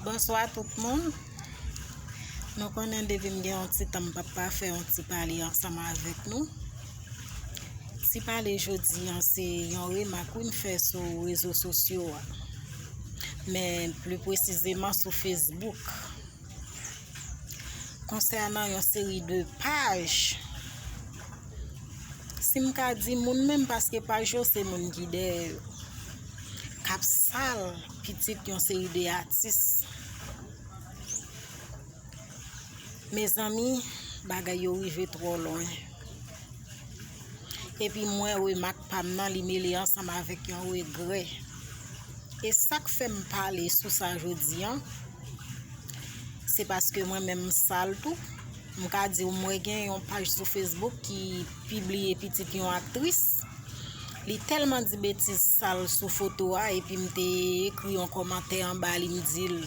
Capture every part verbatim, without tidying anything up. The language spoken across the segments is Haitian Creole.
Bonswa tout moun. Nou konnen depi m gen yon ti tan m p ap pa fè yon ti pale ansanm avèk nou. Ti pale jodi an se yon remak wi m fè sou rezo sosyo a. Men pli presizeman sou Facebook. Konsènan yon seri de paj, si m ka di moun menm, paske paj yo se moun ki dèyè yo, k ap sal pitit yon seri de atis. Mezanmi, bagay yo rive twò lwen. Epi mwen, remak pa m nan, li mele ansanm avèk yon regrè. E sa k fè m pale sou sa jodi an, se paske mwen menm m sal tou. M ka di w, mwen gen yon paj sou Facebook ki pibliye pitit yon aktris. Li tèlman di betiz sal sou foto a, epi m te ekri yon kòmantè anba li, m di l,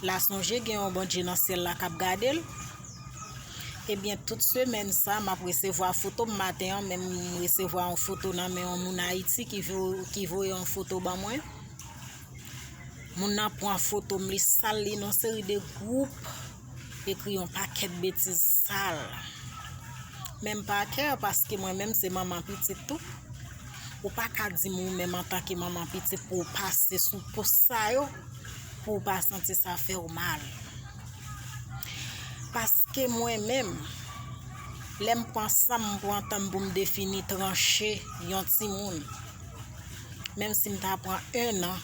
la sonje gen yon Bondye nan syèl la k ap gade l. Ebyen, tout semèn sa, m ap resevwa foto. M maten an menm, m resevwa yon foto nan men yon moun Ayiti ki vo-, ki voye yon foto ban mwen. Moun nan pran foto m, li sal li nan seri de gwoup, ekri yon pakèt betiz sal. Men m pa kè, paske mwen menm se manman pitit tou. Ou pa ka di m ou menm antanke manman pitit pou w pase sou pòs sa yo, pou w pa santi sa fè w mal. Paske mwen menm, lè m pran san m, m pran tan m pou m defini tranche yon timoun. Menm si m ta pran en an,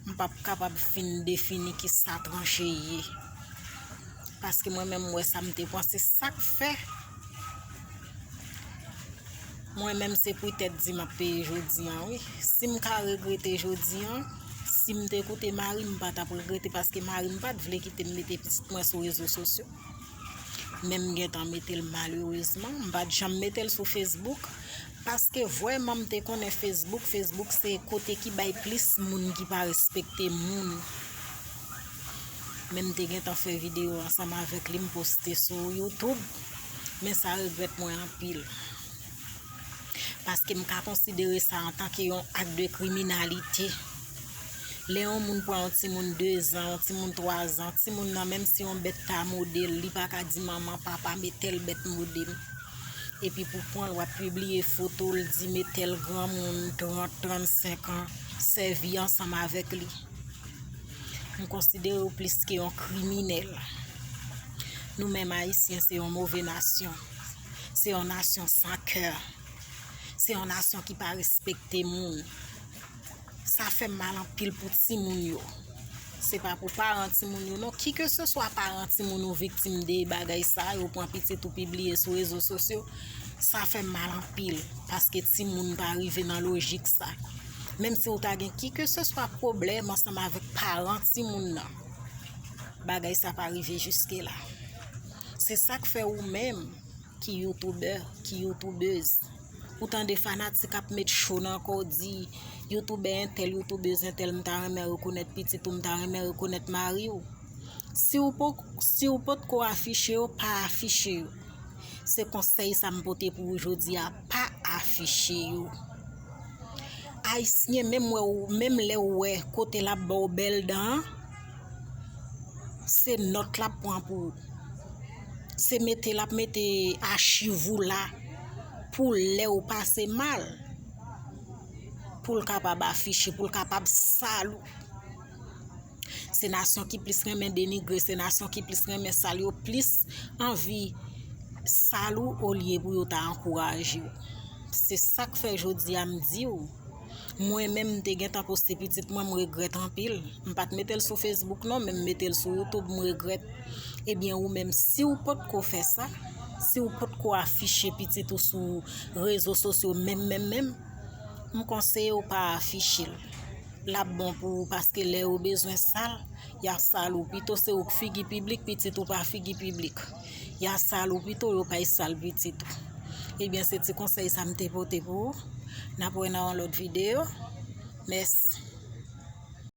m p ap kapab fin defini ki sa tranche ye. Paske mwen menm, m wè sa m te pran, se sa k fè mwen menm se poutèt di m ap peye jodi an, wi. Si m ka regrete jodi an, si m te koute mari m, m pa t ap regrete, paske mari m pa t vle kite m mete pitit mwen sou rezo sosyo. Men m gentan mete l malerezman. M pa t janm mete l sou Facebook, paske vrèman m te konnen Facebook, Facebook se kote ki bay plis moun ki pa respekte moun. Men m te gentan fè videyo ansanm avèk li, m poste sou YouTube, men sa regrèt mwen anpil. Paske m ka konsidere sa antanke yon ak de kriminalite. Lè yon moun pran yon timoun de zan, yon timoun twa zan, timoun nan, menm si yon bèt ta mode l, li pa ka di manman, papa, men tèl bèt mode m. Epi pou pran l, w ap pibliye foto l, di men tèl granmoun, trant, trannsenk an, sèvi ansanm avèk li. M konsidere w plis ke yon kriminèl. Nou menm Ayisyen, se yon move nasyon. Se yon nasyon san kè. Se yon nasyon ki pa respekte moun. Sa fè m mal anpil pou timoun yo. Se pa pou paran timoun yo, non. Kikeseswa paran timoun ou viktim de bagay sa yo, pran pitit ou pibliye sou rezo sosyo, sa fè m mal anpil, paske timoun pa rive nan lojik sa. Menm si w ta gen kikeseswa pwoblèm ansanm avèk paran timoun nan, bagay sa pa rive jiske la. Se sa k fè ou menm, ki youtubè, ki youtubèz, ou tande fanatik ap met cho nan kò w, di youtubè entèl, youtubèz entèl, m ta renmen rekonèt pitit ou, m ta renmen rekonèt mari w. Si w po-, si w potko afiche yo, pa afiche yo. Se konsèy sa m pote pou ou jodi a, pa afiche yo. Ayisyen, menm wè w, menm lè w wè kote l ap ba w bèl dan an, se nòt l ap pran pou ou. Se mete l ap mete achiv ou la pou lè w pase mal, pou l kapab afiche, pou l kapab sal ou. Se nasyon ki plis renmen denigre, se nasyon ki plis renmen sal, yo plis anvi sal ou olye pou yo ta ankouraje w. Se sa k fè jodi a m di w, mwen menm m te gentan poste pitit mwen, m regrèt anpil. M pa t mete l sou Facebook non, men m mete l sou YouTube, m regrèt. Ebyen ou menm, si w potko fè sa, si w potko afiche pitit ou sou rezo sosyo menm, menm, menm, m konseye w pa afiche l. L ap bon pou ou, paske lè yo bezwen sal, y a sal ou. Pito se ou k figi piblik, pitit ou pa figi piblik. Y a sal ou pito, yo pay sal pitit ou. Ebyen, se ti konsèy sa m te pote pou ou. N ap wè nan yon lòt videyo. Mèsi.